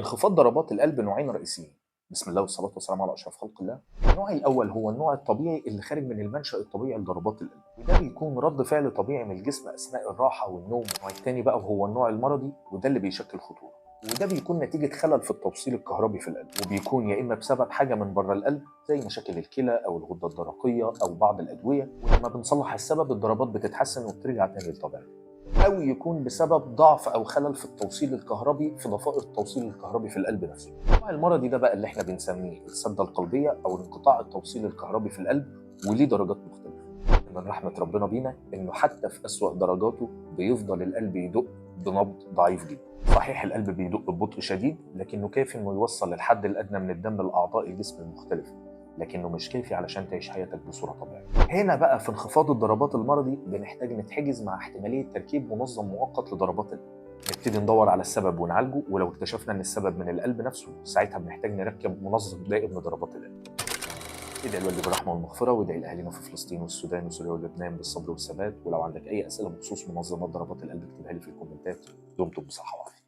انخفاض ضربات القلب نوعين رئيسيين. بسم الله والصلاة والسلام على أشرف خلق الله. النوع الأول هو النوع الطبيعي اللي خارج من المنشأ الطبيعي لضربات القلب، وده بيكون رد فعل طبيعي من الجسم أثناء الراحة والنوم. النوع الثاني بقى وهو النوع المرضي، وده اللي بيشكل خطورة، وده بيكون نتيجة خلل في التوصيل الكهربي في القلب، وبيكون يا إما بسبب حاجة من بره القلب زي مشاكل الكلى أو الغدة الدرقية أو بعض الأدوية، ولما بنصلح السبب الضربات بتتحسن وبترجع تاني لطبيعتها، أو يكون بسبب ضعف أو خلل في التوصيل الكهربي في ضفائر التوصيل الكهربي في القلب نفسه. النوع المرضي ده بقى اللي احنا بنسميه السدة القلبية أو انقطاع التوصيل الكهربي في القلب، وليه درجات مختلفة. من رحمة ربنا بينا إنه حتى في أسوأ درجاته بيفضل القلب يدق بنبض ضعيف جدا. صحيح القلب بيدق ببطء شديد، لكنه كافي إنه يوصل للحد الأدنى من الدم لأعضاء الجسم المختلفة، لكنه مش كافي علشان تعيش حياتك بصورة طبيعية. هنا بقى في انخفاض الضربات المرضي بنحتاج نتحجز مع احتمالية تركيب منظم مؤقت لضربات القلب. نبتدي ندور على السبب ونعالجه، ولو اكتشفنا ان السبب من القلب نفسه ساعتها بنحتاج نركب منظم دائم لضربات القلب. ادعي لوالدي بالرحمة والمغفرة، وادعي لاهالينا في فلسطين والسودان وسوريا ولبنان بالصبر والثبات. ولو عندك اي اسئلة بخصوص منظمات ضربات القلب اكتبها لي في الكومنتات. دمتم بصحة وعافيه.